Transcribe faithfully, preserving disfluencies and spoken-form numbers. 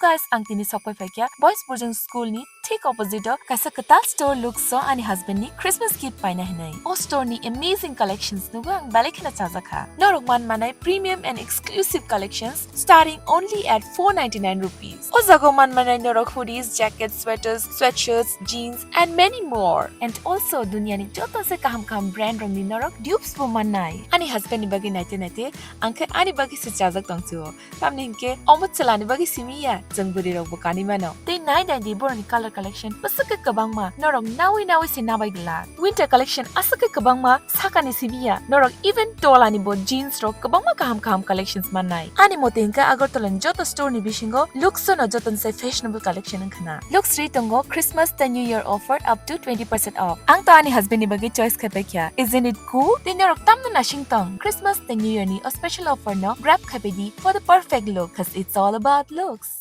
guys, ang tini sokpai phaikha Boys Boarding School ni thik opposite o kaisa kwtal store Looks o ani husband ni Christmas gift paina hinwi. O store ni amazing collections nugo ang belai kheno chajakha. Norok man manai premium and exclusive collections starting only at four ninety-nine rupees. O jaga o man manai norok hoodies, jackets, sweaters, sweatshirts, jeans and many more. And also duniani joto se kaham kaham brand rokni norok dupes bo mannai. Ani husband ni bagwi naite naite ang khe ani bagwi se chajak tongsiwo. Tamni hinkhe omo chwlani bagwi simi ya, chwng bwrwi rokbo kanwi mano. Tei nai nai di borokni color collection bwswk khe kwbangma, norok nawi nawi se nabai glak. Winter collection aswk khe kwbangma sakani simi ya, norok even tolani bo jeans rok kwbangma kaham kaham collections mannai. Ani mote hinkhe Agartala ni joto store ni bisingo Looks o no joto ni sai fashionable collection wngkha na. Looks ri tongo Christmas tei New Year offer up to twenty percent off. Ang to ani husband ni bagwi choice khai paikha. Isn't it cool? Tei norok tamno nasing tong. Christmas tei New Year ni o special offer no grab khai pai di for the perfect look, 'cause it's all about looks.